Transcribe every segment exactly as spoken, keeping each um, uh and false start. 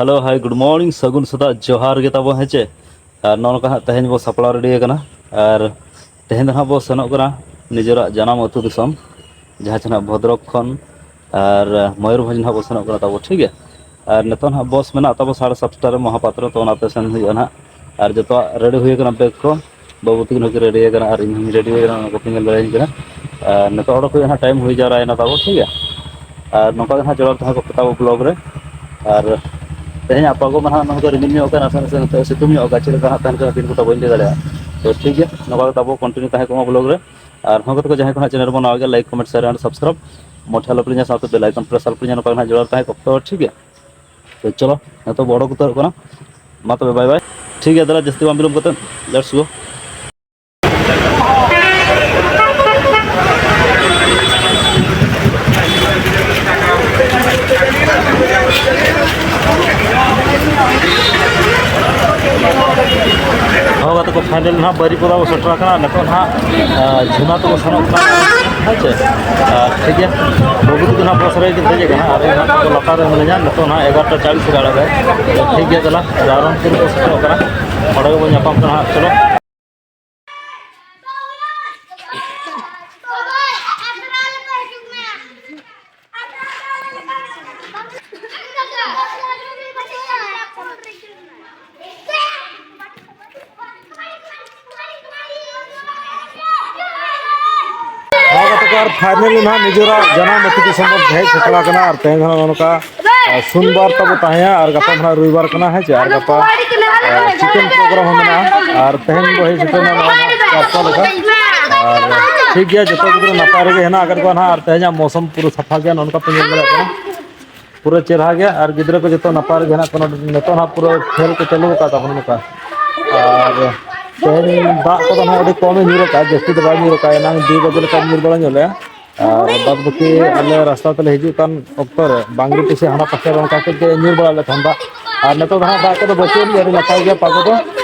Hello, hi, good morning, ᱥᱟᱹᱜᱩᱱ ᱥᱮᱛᱟᱜ, ᱡᱚᱦᱟᱨ ᱜᱮ ᱛᱟᱵᱚ, ᱦᱮᱸ ᱪᱮ? ᱟᱨ ᱱᱚᱜᱼᱚ ᱱᱚᱝᱠᱟ ᱦᱟᱸᱜ ᱛᱮᱦᱮᱧ ᱵᱚ ᱥᱟᱯᱲᱟᱣ ᱨᱮᱰᱤ ᱟᱠᱟᱱᱟ᱾ ᱟᱨ ᱛᱮᱦᱮᱧ ᱫᱚ ᱦᱟᱸᱜ ᱵᱚ ᱥᱮᱱᱚᱜ ᱠᱟᱱᱟ ᱱᱤᱡᱮᱨᱟᱜ ᱡᱟᱱᱟᱢ ᱟᱹᱛᱩ ᱫᱤᱥᱚᱢ, ᱡᱟᱦᱟᱸ ᱪᱮ ᱱᱟᱦᱟᱜ ᱵᱷᱚᱫᱨᱚᱠ ᱠᱷᱚᱱ ᱟᱨ ᱢᱚᱭᱩᱨᱵᱷᱚᱸᱡᱽ ᱱᱟᱦᱟᱜ ᱵᱚ ᱥᱮᱱᱚᱜ ᱠᱟᱱᱟ ᱛᱟᱵᱚ, ᱴᱷᱤᱠ ᱜᱮᱭᱟ? ᱟᱨ ᱱᱤᱛᱚᱜ ᱱᱟᱦᱟᱜ ᱵᱚᱥ ᱢᱮᱱᱟᱜ ᱛᱟᱵᱚ ᱥᱟᱲᱮ ᱥᱟᱛᱴᱟ ᱨᱮ ᱢᱚᱦᱟᱯᱟᱛᱨᱚ, ᱛᱚ ᱚᱱᱟᱛᱮ ᱥᱮᱱ ᱦᱩᱭᱩᱜᱼᱟ ᱱᱟᱦᱟᱜ᱾ ᱟᱨ ᱡᱚᱛᱚᱣᱟᱜ ᱨᱮᱰᱤ ᱦᱩᱭ ᱟᱠᱟᱱᱟ, ᱵᱮᱜᱽ ᱠᱚ, ᱵᱟᱹᱵᱩ ᱛᱟᱹᱠᱤᱱ ᱦᱚᱸᱠᱤᱱ ᱨᱮᱰᱤ ᱟᱠᱟᱱᱟ ᱟᱨ ᱤᱧ ᱦᱚᱸᱧ ᱨᱮᱰᱤ ᱟᱠᱟᱱᱟ, ᱚᱱᱟ ᱠᱚᱯᱮ ᱧᱮᱞ ᱫᱟᱲᱮᱭᱟᱹᱧ ᱠᱟᱱᱟ᱾ ᱟᱨ ᱱᱤᱛᱚᱜ ᱚᱰᱚᱠ ᱦᱩᱭᱩᱜᱼᱟ ᱱᱟᱦᱟᱜ, ᱴᱟᱭᱤᱢ ᱦᱩᱭ ᱡᱟᱣᱨᱟᱭᱮᱱᱟ ᱛᱟᱵᱚ, ᱴᱷᱤᱠ ᱜᱮᱭᱟ? ᱟᱨ ᱱᱚᱝᱠᱟ ᱜᱮ ᱱᱟᱦᱟᱜ ᱡᱚᱲᱟᱣ ᱛᱟᱦᱮᱸ ᱠᱚᱜ ᱯᱮ ᱛᱟᱵᱚ ᱵᱞᱚᱜ ᱨᱮ᱾ ᱟᱨ ᱛᱮᱦᱮᱧ ᱟᱯᱟᱜᱚ ᱢᱟ ᱱᱟᱦᱟᱜ ᱱᱚᱝᱠᱟ ᱨᱤᱢᱤᱞ ᱧᱚᱜ ᱟᱠᱟᱱᱟ, ᱱᱟᱥᱮ ᱱᱟᱥᱮ ᱱᱚᱛᱮ ᱥᱤᱛᱩᱝ ᱧᱚᱜ ᱟᱠᱟᱫ, ᱪᱮᱫ ᱞᱮᱠᱟ ᱱᱟᱦᱟᱜ ᱛᱟᱦᱮᱱ ᱠᱟᱱᱟ ᱫᱤᱱ ᱜᱚᱴᱟ ᱵᱟᱹᱧ ᱞᱟᱹᱭ ᱫᱟᱲᱮᱭᱟᱜᱼᱟ᱾ ᱛᱚ ᱴᱷᱤᱠ ᱜᱮᱭᱟ, ᱱᱚᱝᱠᱟ ᱜᱮ ᱛᱟᱵᱚ ᱠᱚᱱᱴᱤᱱᱤᱭᱩ ᱛᱟᱦᱮᱸ ᱠᱚᱜ ᱢᱟ ᱵᱞᱚᱜ ᱨᱮ᱾ ᱟᱨ ᱦᱚᱸ ᱜᱟᱛᱮ ᱠᱚ, ᱡᱟᱦᱟᱸᱭ ᱠᱚ ᱱᱟᱦᱟᱜ ᱪᱮᱱᱮᱞ ᱨᱮᱵᱚᱱ ᱱᱟᱣᱟ ᱜᱮᱭᱟ, like, comment, share and subscribe ᱢᱚᱴᱷᱮ ᱟᱞᱚ ᱯᱮ ᱧᱟᱢᱟ, ᱥᱟᱶᱛᱮ ᱵᱮᱞ ᱟᱭᱠᱚᱱ ᱯᱨᱮᱥ ᱟᱞᱚ ᱯᱮ ᱧᱟᱢᱟ, ᱱᱚᱝᱠᱟ ᱜᱮ ᱱᱟᱦᱟᱜ ᱡᱚᱲᱟᱣ ᱛᱟᱦᱮᱸ ᱠᱚᱜ ᱯᱮ, ᱴᱷᱤᱠ ᱜᱮᱭᱟ? ᱛᱚ ᱪᱚᱞᱚ, ᱱᱤᱛᱚᱜ ᱵᱚ ᱚᱰᱚᱠ ᱩᱛᱟᱹᱨᱚᱜ ᱠᱟᱱᱟ᱾ ᱢᱟ ᱛᱚᱵᱮ, ᱵᱟᱭ ᱵᱟᱭ᱾ ᱴᱷᱤᱠ ᱜᱮᱭᱟ, ᱫᱮᱞᱟ, ᱡᱟᱹᱥᱛᱤ ᱵᱟᱝ ᱵᱤᱞᱚᱢ ᱠᱟᱛᱮ, let's go᱾ ᱦᱚᱸ ᱜᱟᱛᱮ ᱠᱚ, ᱯᱷᱟᱭᱱᱮᱞ ᱱᱟᱦᱟᱜ ᱵᱟᱹᱨᱤᱯᱟᱫᱟ ᱵᱚ ᱥᱮᱴᱮᱨ ᱟᱠᱟᱱᱟ᱾ ᱱᱤᱛᱚᱜ ᱱᱟᱦᱟᱜ, ᱟ, ᱡᱷᱩᱱᱟ ᱛᱮᱵᱚ ᱥᱮᱱᱚᱜ ᱠᱟᱱᱟ, ᱦᱮᱸ ᱪᱮ? ᱟᱨ ᱴᱷᱤᱠ ᱜᱮᱭᱟ, ᱵᱟᱹᱵᱩ ᱛᱟᱠᱚ ᱱᱟᱦᱟᱜ ᱵᱚᱥ ᱨᱮ ᱠᱤᱱ ᱫᱮᱡ ᱟᱠᱟᱱᱟ ᱟᱨ ᱤᱧ ᱱᱟᱦᱟᱜ ᱞᱟᱛᱟᱨ ᱨᱮ ᱢᱤᱱᱟᱹᱧᱟ᱾ ᱱᱤᱛᱚᱜ ᱱᱟᱦᱟᱜ ᱮᱜᱟᱨᱚᱴᱟ ᱪᱟᱞᱤᱥ ᱨᱮ ᱟᱲᱟᱜᱟᱭ᱾ ᱴᱷᱤᱠ ᱜᱮᱭᱟ, ᱫᱮᱞᱟ, ᱨᱟᱭᱨᱚᱝᱯᱩᱨ ᱵᱚ ᱥᱮᱴᱮᱨᱚᱜ ᱠᱟᱱᱟ, ᱚᱸᱰᱮ ᱜᱮᱵᱚ ᱧᱟᱯᱟᱢ ᱠᱟᱱᱟ ᱦᱟᱸᱜ᱾ ᱪᱚᱞᱚ᱾ ᱦᱚᱸ ᱜᱟᱛᱮ ᱠᱚ, ᱟᱨ ᱯᱷᱟᱭᱱᱮᱞ ᱱᱟᱦᱟᱜ ᱱᱤᱡᱮᱨᱟᱜ ᱡᱟᱱᱟᱢ ᱟᱹᱛᱩ ᱫᱤᱥᱚᱢ ᱵᱚᱱ ᱦᱮᱡ ᱥᱮᱴᱮᱨ ᱟᱠᱟᱱᱟ᱾ ᱟᱨ ᱛᱮᱦᱮᱧ ᱦᱚᱸ ᱱᱚᱜᱼᱚ ᱱᱚᱝᱠᱟ, ᱟᱨ ᱥᱳᱢᱵᱟᱨ ᱛᱟᱵᱚ ᱛᱟᱦᱮᱸᱭᱟ ᱟᱨ ᱜᱟᱯᱟ ᱱᱟᱦᱟᱜ ᱨᱚᱵᱤᱵᱟᱨ ᱠᱟᱱᱟ, ᱦᱮᱸ ᱪᱮ? ᱟᱨ ᱜᱟᱯᱟ, ᱟᱨ ᱪᱤᱠᱮᱱ ᱯᱨᱳᱜᱨᱟᱢ ᱦᱚᱸ ᱢᱮᱱᱟᱜᱼᱟ᱾ ᱟᱨ ᱛᱮᱦᱮᱧ ᱵᱚ ᱦᱮᱡ ᱥᱮᱴᱮᱨ ᱮᱱᱟ ᱱᱚᱜᱼᱚᱭ ᱱᱟᱦᱟᱜ ᱪᱟᱨᱴᱟ ᱞᱮᱠᱟ᱾ ᱟᱨ ᱴᱷᱤᱠ ᱜᱮᱭᱟ, ᱡᱚᱛᱚ ᱜᱤᱫᱽᱨᱟᱹ ᱱᱟᱯᱟᱭ ᱨᱮᱜᱮ ᱦᱮᱱᱟᱜ ᱟᱠᱟᱫ ᱠᱚᱣᱟ ᱱᱟᱦᱟᱜ᱾ ᱟᱨ ᱛᱮᱦᱮᱧᱟᱜ ᱢᱳᱥᱚᱢ ᱯᱩᱨᱟᱹ ᱥᱟᱯᱷᱟ ᱜᱮᱭᱟ, ᱱᱚᱜᱼᱚ ᱱᱚᱝᱠᱟ ᱯᱮ ᱧᱮᱞ ᱫᱟᱲᱮᱭᱟᱜ ᱠᱟᱱᱟ᱾ ᱯᱩᱨᱟᱹ ᱪᱮᱦᱨᱟ ᱜᱮᱭᱟ ᱟᱨ ᱜᱤᱫᱽᱨᱟᱹ ᱠᱚ ᱡᱚᱛᱚ ᱱᱟᱯᱟᱭ ᱨᱮᱜᱮ ᱦᱮᱱᱟᱜ ᱠᱚᱣᱟ᱾ ᱱᱤᱛᱚᱜ ᱱᱟᱦᱟᱜ ᱯᱩᱨᱟᱹ ᱠᱷᱮᱞ ᱠᱚ ᱪᱟᱹᱞᱩ ᱟᱠᱟᱫ ᱛᱟᱵᱚᱱ ᱱᱚᱝᱠᱟ᱾ ᱟᱨ ᱛᱮᱦᱮᱧ ᱫᱟᱜ ᱠᱚᱫᱚ ᱱᱟᱦᱟᱜ ᱟᱹᱰᱤ ᱠᱚᱢᱮ ᱧᱩᱨ ᱟᱠᱟᱫᱼᱟ, ᱡᱟᱹᱥᱛᱤ ᱫᱚ ᱵᱟᱭ ᱧᱩᱨ ᱟᱠᱟᱫᱼᱟ, ᱮᱱᱟᱝ ᱫᱩᱭ ᱵᱟᱡᱮ ᱞᱮᱠᱟ ᱧᱩᱨ ᱵᱟᱲᱟ ᱧᱚᱜ ᱞᱮᱜᱼᱟ᱾ ᱟᱨ ᱵᱟᱫᱽ ᱵᱟᱹᱠᱤ ᱟᱞᱮ ᱨᱟᱥᱛᱟ ᱛᱮᱞᱮ ᱦᱤᱡᱩᱜ ᱠᱟᱱ ᱚᱠᱛᱚ ᱨᱮ ᱵᱟᱝᱨᱤ ᱯᱤᱪᱷᱤ ᱦᱟᱱᱟ ᱯᱟᱥᱮ ᱨᱮ ᱚᱱᱠᱟ ᱠᱟᱹᱡ ᱠᱟᱹᱡ ᱧᱩᱨ ᱵᱟᱲᱟ ᱞᱮᱫ ᱛᱟᱦᱮᱱ ᱫᱟᱜ᱾ ᱟᱨ ᱱᱤᱛᱚᱜ ᱫᱚ ᱦᱟᱸᱜ ᱫᱟᱜ ᱠᱚᱫᱚ ᱵᱟᱹᱪᱩᱜ ᱟᱹᱱᱤᱡ, ᱟᱹᱰᱤ ᱱᱟᱯᱟᱭ ᱜᱮᱭᱟ ᱯᱟᱜᱚ ᱫᱚ᱾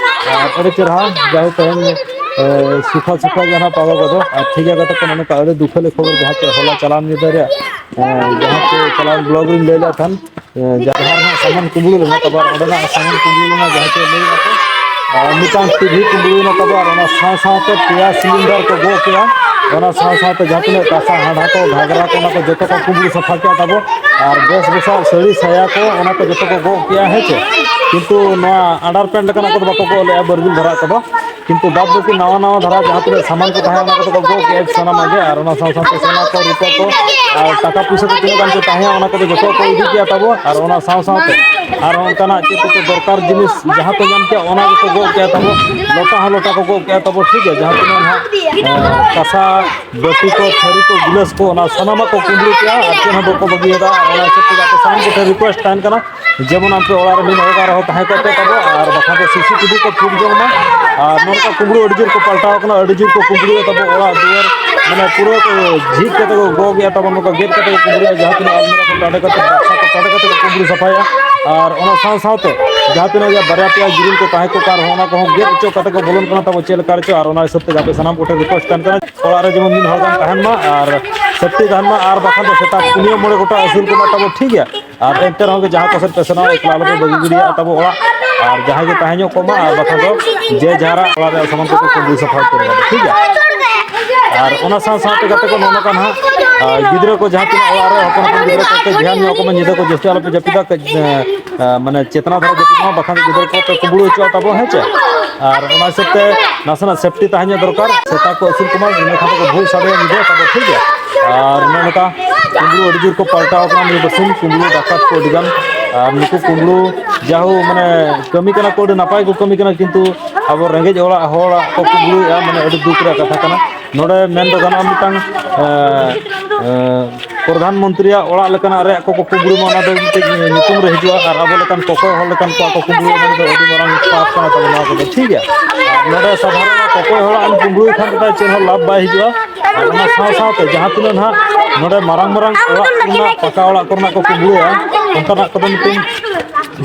ᱟᱨ ᱟᱹᱰᱤ ᱪᱮᱦᱨᱟ, ᱡᱟᱭᱦᱳᱠ ᱛᱮᱦᱮᱧ, ᱮ, ᱥᱩᱠᱷᱟᱹ ᱥᱩᱠᱷᱟᱹ ᱜᱮ ᱦᱟᱸᱜ ᱯᱟᱜᱚ ᱠᱚᱫᱚ᱾ ᱟᱨ ᱴᱷᱤᱠ ᱜᱮᱭᱟ ᱜᱟᱛᱮ ᱠᱚ, ᱱᱚᱜᱼᱚ ᱱᱚᱝᱠᱟ ᱟᱹᱰᱤ ᱫᱩᱠᱷᱟᱹᱞᱤ ᱠᱷᱚᱵᱚᱨ ᱡᱟᱦᱟᱸ ᱪᱮ ᱦᱚᱞᱟ ᱪᱟᱞᱟᱣ ᱧᱤᱫᱟᱹ ᱨᱮᱭᱟᱜ, ᱮ, ᱡᱟᱦᱟᱸ ᱪᱮ ᱪᱟᱞᱟᱣ ᱵᱞᱚᱜ ᱨᱤᱧ ᱞᱟᱹᱭ ᱞᱮᱫ ᱛᱟᱦᱮᱱ, ᱮ, ᱡᱟᱦᱟᱸ ᱦᱟᱸᱜ ᱥᱟᱢᱟᱱ ᱠᱩᱢᱵᱽᱲᱩ ᱞᱮᱱᱟ ᱛᱟᱵᱚ, ᱟᱨ ᱚᱸᱰᱮᱱᱟᱜ ᱥᱟᱢᱟᱱ ᱠᱩᱢᱵᱽᱲᱩ ᱞᱮᱱᱟ, ᱡᱟᱦᱟᱸ ᱪᱮ ᱞᱟᱹᱭ ᱟᱠᱚ, ᱟᱨ ᱢᱤᱫᱴᱟᱝ ᱴᱤᱵᱷᱤ ᱠᱩᱢᱵᱽᱲᱩ ᱞᱮᱱᱟ ᱛᱟᱵᱚ, ᱟᱨ ᱚᱱᱟ ᱥᱟᱶ ᱥᱟᱶᱛᱮ ᱯᱮᱭᱟ ᱥᱤᱞᱤᱱᱰᱟᱨ ᱠᱚ ᱜᱚᱜ ᱠᱮᱜᱼᱟ᱾ ᱚᱱᱟ ᱥᱟᱶ ᱥᱟᱶᱛᱮ ᱡᱟᱦᱟᱸ ᱛᱤᱱᱟᱹᱜ ᱠᱟᱸᱥᱟ ᱦᱟᱸᱰᱟ ᱠᱚ, ᱜᱷᱟᱜᱽᱨᱟ ᱠᱚ, ᱚᱱᱟ ᱠᱚ ᱡᱚᱛᱚ ᱠᱚ ᱠᱩᱢᱵᱽᱲᱩ ᱥᱟᱯᱷᱟ ᱠᱮᱜᱼᱟ ᱛᱟᱵᱚ, ᱟᱨ ᱵᱮᱥ ᱵᱮᱥᱟᱜ ᱥᱟᱹᱲᱤ ᱥᱟᱭᱟ ᱠᱚ, ᱚᱱᱟ ᱠᱚ ᱡᱚᱛᱚ ᱠᱚ ᱜᱚᱜ ᱠᱮᱜᱼᱟ, ᱦᱮᱸ ᱪᱮ᱾ ᱠᱤᱱᱛᱩ ᱱᱚᱣᱟ underpant ᱞᱮᱠᱟᱱᱟᱜ ᱠᱚᱫᱚ ᱵᱟᱠᱚ ᱜᱚᱜ ᱞᱮᱜᱼᱟ, ᱵᱟᱨᱜᱤᱞ ᱫᱷᱟᱨᱟ ᱠᱚᱫᱚ᱾ ᱠᱤᱱᱛᱩ ᱵᱟᱫ ᱵᱟᱹᱠᱤ ᱱᱟᱣᱟ ᱱᱟᱣᱟ ᱫᱷᱟᱨᱟ ᱡᱟᱦᱟᱸ ᱛᱤᱱᱟᱹᱜ ᱥᱟᱢᱟᱱ ᱠᱚ ᱛᱟᱦᱮᱸ, ᱚᱱᱟ ᱠᱚᱫᱚ ᱠᱚ ᱜᱚᱜ ᱠᱮᱜᱼᱟ ᱥᱟᱱᱟᱢᱟᱜ ᱜᱮ, ᱟᱨ ᱚᱱᱟ ᱥᱟᱶ ᱥᱟᱶᱛᱮ ᱥᱚᱱᱟ ᱠᱚ, ᱨᱩᱯᱟᱹ ᱠᱚ, ᱟᱨ ᱴᱟᱠᱟ ᱯᱩᱭᱥᱟᱹ ᱠᱚ ᱛᱤᱱᱟᱹᱜ ᱜᱟᱱ ᱪᱚ ᱛᱟᱦᱮᱸ, ᱚᱱᱟ ᱠᱚᱫᱚ ᱡᱚᱛᱚ ᱠᱚ ᱤᱫᱤ ᱠᱮᱜᱼᱟ ᱛᱟᱵᱚ᱾ ᱟᱨ ᱚᱱᱟ ᱥᱟᱶ ᱥᱟᱶᱛᱮ ᱟᱨ ᱚᱱᱠᱟᱱᱟᱜ ᱪᱮᱫ ᱠᱚᱪᱚ ᱫᱚᱨᱠᱟᱨ ᱡᱤᱱᱤᱥ ᱡᱟᱦᱟᱸ ᱠᱚ ᱧᱟᱢ ᱠᱮᱜᱼᱟ, ᱚᱱᱟ ᱜᱮᱠᱚ ᱜᱚᱜ ᱠᱮᱜᱼᱟ ᱛᱟᱵᱚ᱾ ᱞᱚᱴᱟ ᱦᱚᱸ ᱞᱚᱴᱟ ᱠᱚ ᱜᱚᱜ ᱠᱮᱜᱼᱟ ᱛᱟᱵᱚ, ᱴᱷᱤᱠ ᱜᱮᱭᱟ᱾ ᱡᱟᱦᱟᱸ ᱛᱤᱱᱟᱹᱜ ᱱᱟᱦᱟᱜ, ᱮᱸ, ᱠᱟᱸᱥᱟ ᱵᱟᱹᱴᱤ ᱠᱚ, ᱛᱷᱟᱹᱨᱤ ᱠᱚ, ᱜᱤᱞᱟᱹᱥ ᱠᱚ, ᱚᱱᱟ ᱥᱟᱱᱟᱢᱟᱜ ᱠᱚ ᱠᱩᱢᱵᱽᱲᱩ ᱠᱮᱜᱼᱟ ᱟᱨ ᱪᱮᱫ ᱦᱚᱸ ᱵᱟᱠᱚ ᱵᱟᱹᱜᱤᱭᱟᱫᱟ᱾ ᱟᱨ ᱚᱱᱟ ᱦᱤᱥᱟᱹᱵ ᱛᱮᱜᱮ ᱟᱯᱮ ᱥᱟᱱᱟᱢ ᱠᱚᱴᱷᱮᱱ request ᱛᱟᱦᱮᱱ ᱠᱟᱱᱟ, ᱡᱮᱢᱚᱱ ᱟᱯᱮ ᱚᱲᱟᱜ ᱨᱮ ᱢᱤᱫ ᱦᱚᱲ ᱜᱟᱱ ᱨᱮᱦᱚᱸ ᱛᱟᱦᱮᱸ ᱠᱚᱜ ᱯᱮ ᱛᱟᱵᱚ, ᱟᱨ ᱵᱟᱠᱷᱟᱱ ᱫᱚ ᱥᱤ ᱥᱤ ᱴᱤ ᱵᱷᱤ ᱠᱚ ᱯᱷᱤᱴ ᱡᱚᱝ ᱢᱟ᱾ ᱟᱨ ᱱᱚᱝᱠᱟ ᱠᱩᱢᱵᱽᱲᱩ ᱟᱹᱰᱤ ᱡᱳᱨ ᱠᱚ ᱯᱟᱞᱴᱟᱣ ᱠᱟᱱᱟ, ᱟᱹᱰᱤ ᱡᱳᱨ ᱠᱚ ᱠᱩᱢᱵᱽᱲᱩᱭᱟ ᱛᱟᱵᱚ ᱚᱲᱟᱜ ᱫᱩᱣᱟᱹᱨ, ᱢᱟᱱᱮ ᱯᱩᱨᱟᱹ ᱠᱚ ᱡᱷᱤᱡ ᱠᱟᱛᱮ ᱠᱚ ᱜᱚᱜ ᱮᱜᱼᱟ ᱛᱟᱵᱚ, ᱱᱚᱝᱠᱟ ᱜᱮᱫ ᱠᱟᱛᱮ ᱠᱚ ᱠᱩᱢᱵᱽᱲᱩᱭᱟ, ᱡᱟᱦᱟᱸ ᱛᱤᱱᱟᱹᱜ ᱟᱞᱢᱤᱨᱟ ᱠᱚ ᱴᱟᱰᱮ ᱠᱟᱛᱮ, ᱵᱟᱠᱥᱟ ᱠᱚ ᱴᱟᱰᱮ ᱠᱟᱛᱮ ᱠᱚ ᱠᱩᱢᱵᱽᱲᱩ ᱥᱟᱯᱷᱟᱭᱟ᱾ ᱟᱨ ᱚᱱᱟ ᱥᱟᱶ ᱥᱟᱶᱛᱮ ᱡᱟᱦᱟᱸ ᱛᱤᱱᱟᱹᱜ ᱜᱮ ᱵᱟᱨᱭᱟ ᱯᱮᱭᱟ ᱜᱤᱨᱤᱞ ᱠᱚ ᱛᱟᱦᱮᱸ ᱠᱚᱜ ᱠᱟᱱ ᱨᱮᱦᱚᱸ, ᱚᱱᱟ ᱠᱚᱦᱚᱸ ᱜᱮᱫ ᱚᱪᱚ ᱠᱟᱛᱮ ᱠᱚ ᱵᱚᱞᱚᱱ ᱠᱟᱱᱟ ᱛᱟᱵᱚ, ᱪᱮᱫ ᱞᱮᱠᱟ ᱨᱮᱪᱚ᱾ ᱟᱨ ᱚᱱᱟ ᱦᱤᱥᱟᱹᱵ ᱛᱮᱜᱮ ᱟᱯᱮ ᱥᱟᱱᱟᱢ ᱠᱚᱴᱷᱮᱱ request ᱛᱟᱦᱮᱱ ᱠᱟᱱᱟ, ᱚᱲᱟᱜ ᱨᱮ ᱡᱮᱢᱚᱱ ᱢᱤᱫ ᱦᱚᱲ ᱜᱟᱱ ᱛᱟᱦᱮᱱ ᱢᱟ ᱟᱨ safety ᱛᱟᱦᱮᱱ ᱢᱟ, ᱟᱨ ᱵᱟᱠᱷᱟᱱ ᱫᱚ ᱥᱮᱛᱟ ᱯᱩᱱᱭᱟᱹ ᱢᱚᱬᱮ ᱜᱚᱴᱟ ᱟᱹᱥᱩᱞ ᱠᱚᱢᱟ ᱛᱟᱵᱚ, ᱴᱷᱤᱠ ᱜᱮᱭᱟ᱾ ᱟᱨ ᱮᱱᱛᱮ ᱨᱮᱦᱚᱸ ᱜᱮ ᱡᱟᱦᱟᱸ ᱠᱚ ᱥᱮᱫ ᱯᱮ ᱥᱮᱱᱚᱜᱼᱟ, ᱮᱠᱞᱟ ᱟᱞᱚᱯᱮ ᱵᱟᱹᱜᱤ ᱜᱤᱰᱤᱭᱟᱜᱼᱟ ᱛᱟᱵᱚ ᱚᱲᱟᱜ, ᱟᱨ ᱡᱟᱦᱟᱸᱭ ᱜᱮ ᱛᱟᱦᱮᱸ ᱧᱚᱜ ᱠᱚᱜ ᱢᱟ, ᱟᱨ ᱵᱟᱠᱷᱟᱱ ᱫᱚ ᱡᱮ ᱡᱟᱦᱟᱸᱨᱟᱜ ᱚᱲᱟᱜ ᱨᱮᱭᱟᱜ ᱥᱟᱢᱟᱱ ᱠᱚᱠᱚ ᱠᱩᱢᱵᱽᱲᱩ ᱥᱟᱯᱷᱟ ᱩᱛᱟᱹᱨ ᱠᱟᱫᱟ, ᱴᱷᱤᱠ ᱜᱮᱭᱟ᱾ ᱟᱨ ᱚᱱᱟ ᱥᱟᱶ ᱥᱟᱶᱛᱮ ᱜᱟᱛᱮ ᱠᱚ, ᱱᱚᱜᱼᱚ ᱱᱚᱝᱠᱟ ᱱᱟᱦᱟᱜ, ᱟᱨ ᱜᱤᱫᱽᱨᱟᱹ ᱠᱚ ᱡᱟᱦᱟᱸ ᱛᱤᱱᱟᱹᱜ ᱚᱲᱟᱜ ᱨᱮ ᱦᱚᱯᱚᱱ ᱦᱚᱯᱚᱱ ᱜᱤᱫᱽᱨᱟᱹ ᱠᱚ, ᱠᱟᱹᱡ ᱫᱷᱮᱭᱟᱱ ᱧᱚᱜ ᱠᱚᱢᱟ, ᱧᱤᱫᱟᱹ ᱠᱚ ᱡᱟᱹᱥᱛᱤ ᱟᱞᱚᱯᱮ ᱡᱟᱹᱯᱤᱫᱟ, ᱠᱟᱹᱡ, ᱮ, ᱢᱟᱱᱮ ᱪᱮᱛᱱᱟ ᱫᱷᱟᱨᱟ ᱡᱟᱹᱯᱤᱫ ᱢᱟ, ᱵᱟᱠᱷᱟᱱ ᱜᱤᱫᱽᱨᱟᱹ ᱠᱚ ᱯᱮ ᱠᱩᱢᱵᱽᱲᱩ ᱦᱚᱪᱚᱜᱼᱟ ᱛᱟᱵᱚ, ᱦᱮᱸ ᱪᱮ? ᱟᱨ ᱚᱱᱟ ᱦᱤᱥᱟᱹᱵ ᱛᱮ ᱱᱟᱥᱮᱱᱟᱜ safety ᱛᱟᱦᱮᱸ ᱧᱚᱜ ᱫᱚᱨᱠᱟᱨ᱾ ᱥᱮᱛᱟ ᱠᱚ ᱟᱹᱥᱩᱞ ᱠᱚᱢᱟ, ᱤᱱᱟᱹ ᱠᱷᱟᱱ ᱫᱚᱠᱚ ᱵᱷᱩᱜ ᱥᱟᱰᱮᱭᱟ ᱧᱤᱫᱟᱹ ᱛᱟᱵᱚ, ᱴᱷᱤᱠ ᱜᱮᱭᱟ᱾ ᱟᱨ ᱱᱚᱜᱼᱚ ᱱᱚᱝᱠᱟ ᱠᱩᱢᱵᱽᱲᱩ ᱟᱹᱰᱤ ᱡᱳᱨ ᱠᱚ ᱯᱟᱞᱴᱟᱣ ᱠᱟᱱᱟ ᱱᱤᱭᱟᱹ ᱵᱟᱨᱥᱤᱧ, ᱠᱩᱢᱵᱽᱲᱩ ᱰᱟᱠᱟᱛ ᱠᱚ ᱟᱹᱰᱤ ᱜᱟᱱ᱾ ᱟᱨ ᱱᱩᱠᱩ ᱠᱩᱢᱵᱽᱲᱩ ᱡᱟᱦᱳ ᱢᱟᱱᱮ ᱠᱟᱹᱢᱤ ᱠᱟᱱᱟ ᱠᱚ, ᱟᱹᱰᱤ ᱱᱟᱯᱟᱭ ᱠᱚ ᱠᱟᱹᱢᱤ ᱠᱟᱱᱟ, ᱠᱤᱱᱛᱩ ᱟᱵᱚ ᱨᱮᱸᱜᱮᱡ ᱚᱲᱟᱜ ᱦᱚᱲᱟᱜ ᱠᱚ ᱠᱩᱢᱵᱽᱲᱩᱭᱮᱫᱼᱟ, ᱢᱟᱱᱮ ᱟᱹᱰᱤ ᱫᱩᱠ ᱨᱮᱭᱟᱜ ᱠᱟᱛᱷᱟ ᱠᱟᱱᱟ᱾ ᱱᱚᱰᱮ ᱢᱮᱱ ᱫᱚ ᱜᱟᱱᱚᱜᱼᱟ ᱢᱤᱫᱴᱟᱝ, ᱮ, ᱮ, ᱯᱨᱚᱫᱷᱟᱱ ᱢᱚᱱᱛᱨᱤᱭᱟᱜ ᱚᱲᱟᱜ ᱞᱮᱠᱟᱱᱟᱜ ᱨᱮᱭᱟᱜ ᱠᱚ ᱠᱩᱢᱵᱽᱲᱩ ᱢᱟ, ᱚᱱᱟ ᱫᱚ ᱢᱤᱫᱴᱮᱡ ᱧᱩᱛᱩᱢ ᱨᱮ ᱦᱤᱡᱩᱜᱼᱟ, ᱟᱨ ᱟᱵᱚ ᱞᱮᱠᱟᱱ ᱠᱚᱠᱚᱭ ᱦᱚᱲ ᱞᱮᱠᱟᱱ ᱠᱚᱣᱟᱜ ᱠᱚ ᱠᱩᱢᱵᱽᱲᱩ, ᱚᱱᱟ ᱫᱚ ᱟᱹᱰᱤ ᱢᱟᱨᱟᱝ ᱯᱟᱯ ᱠᱟᱱᱟ ᱛᱟᱵᱚᱱ, ᱱᱚᱣᱟ ᱠᱚᱫᱚ, ᱴᱷᱤᱠ ᱜᱮᱭᱟ᱾ ᱟᱨ ᱱᱚᱰᱮ ᱥᱟᱫᱷᱟᱨᱚᱱ ᱠᱚᱠᱚᱭ ᱦᱚᱲᱟᱜ ᱮᱢ ᱠᱩᱢᱵᱽᱲᱩᱭ ᱠᱷᱟᱱ ᱫᱚ ᱪᱮᱫ ᱦᱚᱸ ᱞᱟᱵᱷ ᱵᱟᱭ ᱦᱤᱡᱩᱜᱼᱟ᱾ ᱟᱨ ᱚᱱᱟ ᱥᱟᱶ ᱥᱟᱶᱛᱮ ᱡᱟᱦᱟᱸ ᱛᱤᱱᱟᱹᱜ ᱱᱟᱦᱟᱜ ᱱᱚᱰᱮ ᱢᱟᱨᱟᱝ ᱢᱟᱨᱟᱝ ᱚᱲᱟᱜ ᱠᱚᱨᱮᱱᱟᱜ, ᱯᱟᱠᱟ ᱚᱲᱟᱜ ᱠᱚᱨᱮᱱᱟᱜ ᱠᱚ ᱠᱩᱢᱵᱽᱲᱩᱭᱟ, ᱚᱱᱠᱟᱱᱟᱜ ᱠᱚᱫᱚ ᱢᱤᱫᱴᱮᱱ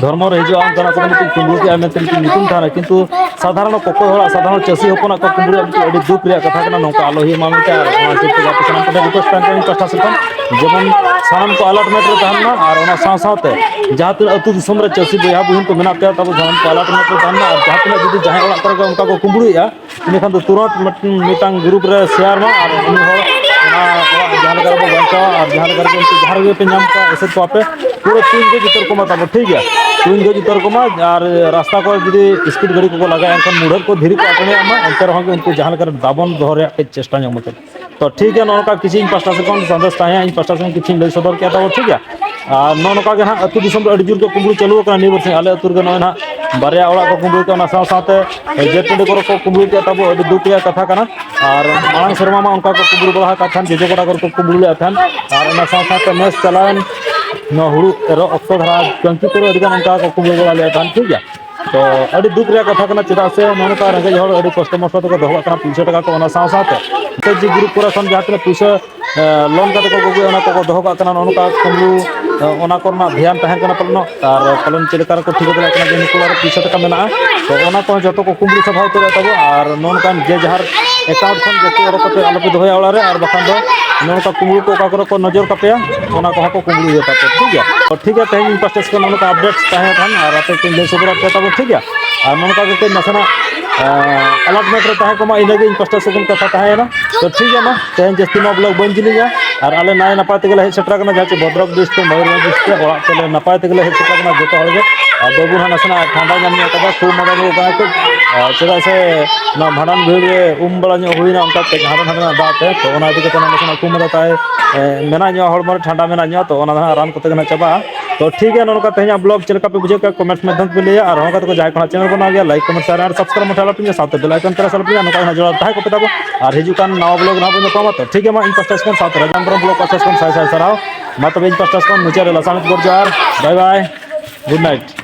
ᱫᱷᱚᱨᱢᱚ ᱨᱮ ᱦᱤᱡᱩᱜᱼᱟ, ᱚᱱᱠᱟᱱᱟᱜ ᱠᱚᱫᱚ ᱢᱤᱫᱴᱮᱱ ᱠᱩᱢᱵᱽᱲᱩ ᱠᱮᱜᱼᱟ ᱢᱮᱱᱛᱮ ᱢᱤᱫᱴᱮᱱ ᱧᱩᱛᱩᱢ ᱛᱟᱦᱮᱱᱟ, ᱠᱤᱱᱛᱩ ᱥᱟᱫᱷᱟᱨᱚᱱ ᱠᱚᱠᱚᱭ ᱦᱚᱲᱟᱜ, ᱥᱟᱫᱷᱟᱨᱚᱱ ᱪᱟᱹᱥᱤ ᱦᱚᱯᱚᱱᱟᱜ ᱠᱚ ᱠᱩᱢᱵᱽᱲᱩᱭᱟ, ᱢᱤᱫᱴᱤᱡ ᱟᱹᱰᱤ ᱫᱩᱠ ᱨᱮᱭᱟᱜ ᱠᱟᱛᱷᱟ ᱠᱟᱱᱟ᱾ ᱱᱚᱝᱠᱟ ᱟᱞᱚ ᱦᱩᱭᱩᱜ ᱢᱟ ᱢᱮᱱᱛᱮ, ᱟᱨ ᱚᱱᱟ ᱦᱤᱥᱟᱹᱵ ᱛᱮ ᱟᱯᱮ ᱥᱟᱱᱟᱢ ᱠᱚᱴᱷᱮᱱ request ᱛᱟᱦᱮᱱ ᱠᱟᱱᱟ, ᱤᱧ ᱯᱟᱥᱴᱟ ᱥᱮᱫ ᱠᱷᱚᱱ ᱡᱮᱢᱚᱱ ᱥᱟᱱᱟᱢ ᱠᱚ alert ᱢᱮᱴ ᱨᱮ ᱛᱟᱦᱮᱱ ᱢᱟ, ᱟᱨ ᱚᱱᱟ ᱥᱟᱶ ᱥᱟᱶᱛᱮ ᱡᱟᱦᱟᱸ ᱛᱤᱱᱟᱹᱜ ᱟᱹᱛᱩ ᱫᱤᱥᱚᱢ ᱨᱮ ᱪᱟᱹᱥᱤ ᱵᱚᱭᱦᱟ ᱵᱚᱦᱤᱱ ᱠᱚ ᱢᱮᱱᱟᱜ ᱯᱮᱭᱟ, ᱛᱟᱵᱚ ᱥᱟᱱᱟᱢ ᱠᱚ alert ᱢᱮᱴ ᱨᱮ ᱛᱟᱦᱮᱱ ᱢᱟ᱾ ᱟᱨ ᱡᱟᱦᱟᱸ ᱛᱤᱱᱟᱹᱜ ᱡᱩᱫᱤ ᱡᱟᱦᱟᱸᱭ ᱚᱲᱟᱜ ᱠᱚᱨᱮ ᱜᱮ ᱚᱱᱠᱟ ᱠᱚ ᱠᱩᱢᱵᱽᱲᱩᱭᱮᱫᱼᱟ, ᱤᱱᱟᱹᱠᱷᱟᱱ ᱫᱚ ᱛᱩᱨᱟᱹᱛ ᱢᱤᱫ-, ᱢᱤᱫᱴᱟᱝ group ᱨᱮ share ᱢᱟ, ᱟᱨ ᱩᱱᱤ ᱦᱚᱲ ᱚᱱᱟ ᱚᱲᱟᱜ ᱡᱟᱦᱟᱸ ᱞᱮᱠᱟ ᱨᱮᱵᱚ ᱵᱟᱧᱪᱟᱣᱟ, ᱟᱨ ᱡᱟᱦᱟᱸ ᱞᱮᱠᱟ ᱨᱮᱜᱮ ᱩᱱᱠᱩ ᱡᱟᱦᱟᱸ ᱨᱮᱜᱮ ᱯᱮ ᱧᱟᱢ ᱠᱚᱣᱟ, ᱮᱥᱮᱫ ᱠᱚᱣᱟ ᱯᱮ, ᱯᱩᱨᱟᱹ ᱛᱩᱧ ᱜᱚᱡ ᱩᱛᱟᱹᱨ ᱠᱚᱢᱟ ᱛᱟᱵᱚ, ᱴᱷᱤᱠ ᱜᱮᱭᱟ? ᱛᱩᱧ ᱜᱚᱡ ᱩᱛᱟᱹᱨ ᱠᱚᱢᱟ᱾ ᱟᱨ ᱨᱟᱥᱛᱟ ᱠᱚᱨᱮ ᱡᱩᱫᱤ speed ᱜᱟᱹᱰᱤ ᱠᱚᱠᱚ ᱞᱟᱜᱟᱭᱟ, ᱮᱱᱠᱷᱟᱱ ᱢᱩᱲᱦᱟᱹᱫ ᱠᱚ ᱫᱷᱤᱨᱤ ᱠᱚ ᱟᱴᱮᱬᱮᱭᱟᱜ ᱢᱟ, ᱮᱱᱛᱮ ᱨᱮᱦᱚᱸ ᱜᱮ ᱩᱱᱠᱩ ᱡᱟᱦᱟᱸ ᱞᱮᱠᱟ ᱨᱮ ᱫᱟᱵᱚᱱ ᱫᱚᱦᱚ ᱨᱮᱭᱟᱜ ᱠᱟᱹᱡ ᱪᱮᱥᱴᱟ ᱧᱚᱜ ᱢᱟ᱾ ᱛᱚ ᱴᱷᱤᱠ ᱜᱮᱭᱟ, ᱱᱚᱜᱼᱚ ᱱᱚᱝᱠᱟ ᱠᱤᱪᱷᱩ ᱤᱧ ᱯᱟᱥᱴᱟ ᱥᱮᱫ ᱠᱷᱚᱱ ᱥᱟᱸᱫᱮᱥ ᱛᱟᱦᱮᱸᱭᱟ, ᱤᱧ ᱯᱟᱥᱴᱟ ᱥᱮᱫ ᱠᱷᱚᱱ ᱠᱤᱪᱷᱩᱧ ᱞᱟᱹᱭ ᱥᱚᱫᱚᱨ ᱠᱮᱫᱟ ᱛᱟᱵᱚ, ᱴᱷᱤᱠ ᱜᱮᱭᱟ? ᱟᱨ ᱱᱚᱜᱼᱚ ᱱᱚᱝᱠᱟ ᱜᱮ ᱱᱟᱦᱟᱜ ᱟᱹᱛᱩ ᱫᱤᱥᱚᱢ ᱨᱮ ᱟᱹᱰᱤ ᱡᱳᱨ ᱠᱚ ᱠᱩᱢᱵᱽᱲᱩ ᱪᱟᱹᱞᱩ ᱟᱠᱟᱱᱟ ᱱᱤᱭᱟᱹ ᱵᱟᱨ ᱥᱤᱧ᱾ ᱟᱞᱮ ᱟᱹᱛᱩ ᱨᱮᱜᱮ ᱱᱚᱜᱼᱚᱭ ᱱᱟᱦᱟᱜ ᱵᱟᱨᱭᱟ ᱚᱲᱟᱜ ᱠᱚ ᱠᱩᱢᱵᱽᱲᱩ ᱠᱮᱫᱼᱟ, ᱚᱱᱟ ᱥᱟᱶ ᱥᱟᱶᱛᱮ ᱡᱮ ᱴᱟᱺᱰᱤ ᱠᱚᱨᱮ ᱠᱚ ᱠᱩᱢᱵᱽᱲᱩ ᱠᱮᱫᱼᱟ ᱛᱟᱵᱚ, ᱟᱹᱰᱤ ᱫᱩᱠ ᱨᱮᱭᱟᱜ ᱠᱟᱛᱷᱟ ᱠᱟᱱᱟ᱾ ᱟᱨ ᱢᱟᱲᱟᱝ ᱥᱮᱨᱢᱟ ᱢᱟ ᱚᱱᱠᱟ ᱠᱚ ᱠᱩᱢᱵᱽᱲᱩ ᱵᱟᱲᱟ ᱟᱠᱟᱫ ᱛᱟᱦᱮᱸᱫ, ᱡᱚᱡᱚ ᱜᱚᱰᱟ ᱠᱚᱨᱮ ᱠᱚ ᱠᱩᱢᱵᱽᱲᱩ ᱞᱮᱫ ᱛᱟᱦᱮᱸᱫ, ᱟᱨ ᱚᱱᱟ ᱥᱟᱶ ᱥᱟᱶᱛᱮ ᱱᱮᱥ ᱪᱟᱞᱟᱣᱮᱱ ᱱᱚᱣᱟ ᱦᱩᱲᱩ ᱮᱨᱚᱜ ᱚᱠᱛᱚ ᱫᱷᱟᱨᱟ ᱠᱟᱹᱝᱠᱤ ᱠᱚᱨᱮ ᱟᱹᱰᱤ ᱜᱟᱱ ᱚᱱᱠᱟ ᱠᱚ ᱠᱩᱢᱵᱽᱲᱩ ᱵᱟᱲᱟ ᱞᱮᱫ ᱛᱟᱦᱮᱸᱫ, ᱴᱷᱤᱠ ᱜᱮᱭᱟ᱾ ᱛᱚ ᱟᱹᱰᱤ ᱫᱩᱠ ᱨᱮᱭᱟᱜ ᱠᱟᱛᱷᱟ ᱠᱟᱱᱟ, ᱪᱮᱫᱟᱜ ᱥᱮ ᱱᱚᱜᱼᱚ ᱱᱚᱝᱠᱟ ᱨᱮᱸᱜᱮᱡ ᱦᱚᱲ ᱟᱹᱰᱤ ᱠᱚᱥᱴᱚ ᱢᱚᱥᱴᱚ ᱛᱮᱠᱚ ᱫᱚᱦᱚ ᱠᱟᱜ ᱠᱟᱱᱟ ᱯᱩᱭᱥᱟᱹ ᱴᱟᱠᱟ ᱠᱚ, ᱚᱱᱟ ᱥᱟᱶ ᱥᱟᱶᱛᱮ ᱮᱥ ᱮᱭᱤᱪ ᱡᱤ group ᱠᱚᱨᱮ ᱠᱷᱚᱱ ᱡᱟᱦᱟᱸ ᱛᱤᱱᱟᱹᱜ ᱯᱩᱭᱥᱟᱹ, ᱮ, loan ᱠᱟᱛᱮ ᱠᱚ ᱟᱹᱜᱩᱭᱟ, ᱚᱱᱟ ᱠᱚᱠᱚ ᱫᱚᱦᱚ ᱠᱟᱜ ᱠᱟᱱᱟ᱾ ᱱᱚᱜᱼᱚ ᱱᱚᱝᱠᱟ ᱠᱩᱢᱵᱽᱲᱩ, ᱮ, ᱚᱱᱟ ᱠᱚᱨᱮᱱᱟᱜ ᱫᱷᱮᱭᱟᱱ ᱛᱟᱦᱮᱸ ᱠᱟᱱᱟ ᱯᱟᱞᱮᱱᱚᱜ, ᱟᱨ ᱯᱟᱞᱮᱱ ᱪᱮᱫ ᱞᱮᱠᱟ ᱨᱮᱠᱚ ᱴᱷᱤᱠᱟᱹ ᱫᱟᱲᱮᱭᱟᱜ ᱠᱟᱱᱟ ᱡᱮ ᱱᱩᱠᱩ ᱚᱲᱟᱜ ᱨᱮ ᱯᱩᱭᱥᱟᱹ ᱴᱟᱠᱟ ᱢᱮᱱᱟᱜᱼᱟ᱾ ᱛᱚ ᱚᱱᱟ ᱠᱚᱦᱚᱸ ᱡᱚᱛᱚ ᱠᱚ ᱠᱩᱢᱵᱽᱲᱩ ᱥᱟᱯᱷᱟ ᱩᱛᱟᱹᱨᱮᱫ ᱛᱟᱵᱚ, ᱟᱨ ᱱᱚᱜᱼᱚ ᱱᱚᱝᱠᱟᱱ ᱡᱮ ᱡᱟᱦᱟᱨ account ᱠᱷᱚᱱ ᱡᱟᱹᱥᱛᱤ ᱚᱰᱚᱠ ᱠᱟᱛᱮ ᱟᱞᱚᱯᱮ ᱫᱚᱦᱚᱭᱟ ᱚᱲᱟᱜ ᱨᱮ, ᱟᱨ ᱵᱟᱠᱷᱟᱱ ᱫᱚ ᱱᱚᱜᱼᱚ ᱱᱚᱝᱠᱟ ᱠᱩᱢᱵᱽᱲᱩ ᱠᱚ ᱚᱠᱟ ᱠᱚᱨᱮ ᱠᱚ ᱱᱚᱡᱚᱨ ᱠᱟᱯᱮᱭᱟ, ᱚᱱᱟ ᱠᱚᱦᱚᱸ ᱠᱚ ᱠᱩᱢᱵᱽᱲᱩ ᱤᱭᱟᱹ ᱛᱟᱯᱮ, ᱴᱷᱤᱠ ᱜᱮᱭᱟ? ᱛᱚ ᱴᱷᱤᱠ ᱜᱮᱭᱟ, ᱛᱮᱦᱮᱧ ᱤᱧ ᱯᱟᱥᱴᱟ ᱥᱮᱫ ᱠᱷᱚᱱ ᱱᱚᱜᱼᱚ ᱱᱚᱝᱠᱟ update ᱛᱟᱦᱮᱸ ᱠᱟᱱᱟ, ᱟᱨ ᱟᱯᱮ ᱠᱚᱧ ᱞᱟᱹᱭ ᱥᱚᱫᱚᱨᱟᱫ ᱯᱮᱭᱟ ᱛᱟᱵᱚ, ᱴᱷᱤᱠ ᱜᱮᱭᱟ? ᱟᱨ ᱱᱚᱜᱼᱚ ᱱᱚᱝᱠᱟ ᱜᱮ ᱠᱟᱹᱡ ᱱᱟᱥᱮᱱᱟᱜ, ᱮᱸ, alert ᱢᱮᱴ ᱨᱮ ᱛᱟᱦᱮᱸ ᱠᱚᱜ ᱢᱟ, ᱤᱱᱟᱹᱜᱮ ᱤᱧ ᱯᱟᱥᱴᱟ ᱥᱮᱫ ᱠᱷᱚᱱ ᱠᱟᱛᱷᱟ ᱛᱟᱦᱮᱸᱭᱮᱱᱟ᱾ ᱛᱚ ᱴᱷᱤᱠ ᱜᱮᱭᱟ, ᱢᱟ ᱛᱮᱦᱮᱧ ᱡᱟᱹᱥᱛᱤ ᱢᱟ vlog ᱵᱟᱹᱧ ᱡᱤᱞᱤᱧᱟ, ᱟᱨ ᱟᱞᱮ ᱱᱟᱭ ᱱᱟᱯᱟᱭ ᱛᱮᱜᱮ ᱞᱮ ᱦᱮᱡ ᱥᱮᱴᱮᱨ ᱟᱠᱟᱱᱟ, ᱡᱟᱦᱟᱸ ᱪᱮ ᱵᱷᱚᱫᱨᱚᱠ district, ᱢᱚᱭᱩᱨᱵᱷᱚᱸᱡᱽ district, ᱚᱲᱟᱜ ᱛᱮᱞᱮ ᱱᱟᱯᱟᱭ ᱛᱮᱜᱮ ᱞᱮ ᱦᱮᱡ ᱥᱮᱴᱮᱨ ᱟᱠᱟᱱᱟ ᱡᱚᱛᱚ ᱦᱚᱲ ᱜᱮ᱾ ᱟᱨ ᱵᱟᱹᱵᱩ ᱦᱚᱸ ᱱᱟᱥᱮᱱᱟᱜ ᱴᱷᱟᱱᱰᱟ ᱧᱟᱢ ᱧᱚᱜ ᱠᱟᱫᱟ, ᱠᱷᱩᱵ ᱢᱟᱫᱟ ᱧᱚᱜ ᱠᱟᱱᱟ ᱠᱟᱹᱡ, ᱟᱨ ᱪᱮᱫᱟᱜ ᱥᱮ ᱱᱚᱣᱟ ᱵᱷᱟᱸᱰᱟᱱ ᱵᱷᱤᱲ ᱨᱮ ᱩᱢ ᱵᱟᱲᱟ ᱧᱚᱜ ᱦᱩᱭᱱᱟ ᱚᱱᱠᱟ ᱠᱟᱹᱡ ᱦᱟᱸᱰᱮ ᱱᱟᱰᱮᱱᱟᱜ ᱫᱟᱜ ᱛᱮ, ᱛᱚ ᱚᱱᱟ ᱤᱫᱤ ᱠᱟᱛᱮ ᱱᱟᱥᱮᱱᱟᱜ ᱠᱷᱩᱵ ᱢᱟᱫᱟ ᱛᱟᱭ, ᱮ, ᱢᱮᱱᱟᱜ ᱧᱚᱜ ᱦᱚᱲᱢᱚ ᱨᱮ ᱴᱷᱟᱱᱰᱟ ᱢᱮᱱᱟᱜ ᱧᱚᱜ, ᱛᱚ ᱚᱱᱟ ᱫᱚ ᱦᱟᱸᱜ ᱨᱟᱱ ᱠᱚᱛᱮ ᱜᱮ ᱱᱟᱜ ᱪᱟᱵᱟᱜᱼᱟ᱾ ᱛᱚ ᱴᱷᱤᱠ ᱜᱮᱭᱟ, ᱱᱚᱜᱼᱚ ᱱᱚᱝᱠᱟ ᱛᱮᱦᱮᱧᱟᱜ vlog ᱪᱮᱫ ᱞᱮᱠᱟ ᱯᱮ ᱵᱩᱡᱷᱟᱹᱣ ᱠᱮᱫᱟ comment ᱢᱟᱫᱽᱫᱷᱚᱢ ᱛᱮᱯᱮ ᱞᱟᱹᱭᱟ, ᱟᱨ ᱦᱚᱸ ᱜᱟᱛᱮ ᱠᱚ ᱡᱟᱦᱟᱸᱭ ᱠᱚ ᱦᱟᱸᱜ channel ᱠᱚ ᱱᱟᱣᱟ ᱜᱮᱭᱟ like comment share ᱟᱨ subscribe ᱢᱚᱴᱷᱟ ᱟᱞᱚᱯᱮ ᱦᱤᱲᱤᱧᱟ, ᱥᱟᱶᱛᱮ bell icon press ᱟᱞᱚᱯᱮ ᱦᱤᱲᱤᱧᱟ, ᱱᱚᱝᱠᱟ ᱜᱮ ᱱᱟᱜ ᱡᱚᱲᱟᱣ ᱛᱟᱦᱮᱸ ᱠᱚᱯᱮ ᱛᱟᱵᱚ᱾ ᱟᱨ ᱦᱤᱡᱩᱜ ᱠᱟᱱ ᱱᱟᱣᱟ vlog ᱨᱮ ᱦᱟᱸᱜ ᱵᱚᱱ ᱧᱟᱯᱟᱢᱟ᱾ ᱛᱚ ᱴᱷᱤᱠ ᱜᱮᱭᱟ, ᱢᱟ ᱤᱧ ᱯᱟᱥᱴᱟ ᱥᱮᱫ ᱠᱷᱚᱱ ᱥᱟᱶᱛᱮ ᱨᱟᱡᱟᱢᱵᱨᱚᱢ vlog ᱯᱟᱥᱴᱟ ᱥᱮᱫ ᱠᱷᱚᱱ ᱥᱟᱭ ᱥᱟᱭ ᱥᱟᱨᱦᱟᱣ᱾ ᱢᱟ ᱛᱚᱵᱮ ᱤᱧ ᱯᱟᱥᱴᱟ ᱥᱮᱫ ᱠᱷᱚᱱ ᱢᱩᱪᱟᱹᱫ ᱨᱮ ᱞᱟᱥᱟᱲᱦᱮᱫ ᱜᱚᱰ ᱡᱚᱦᱟᱨ, bye bye, good night᱾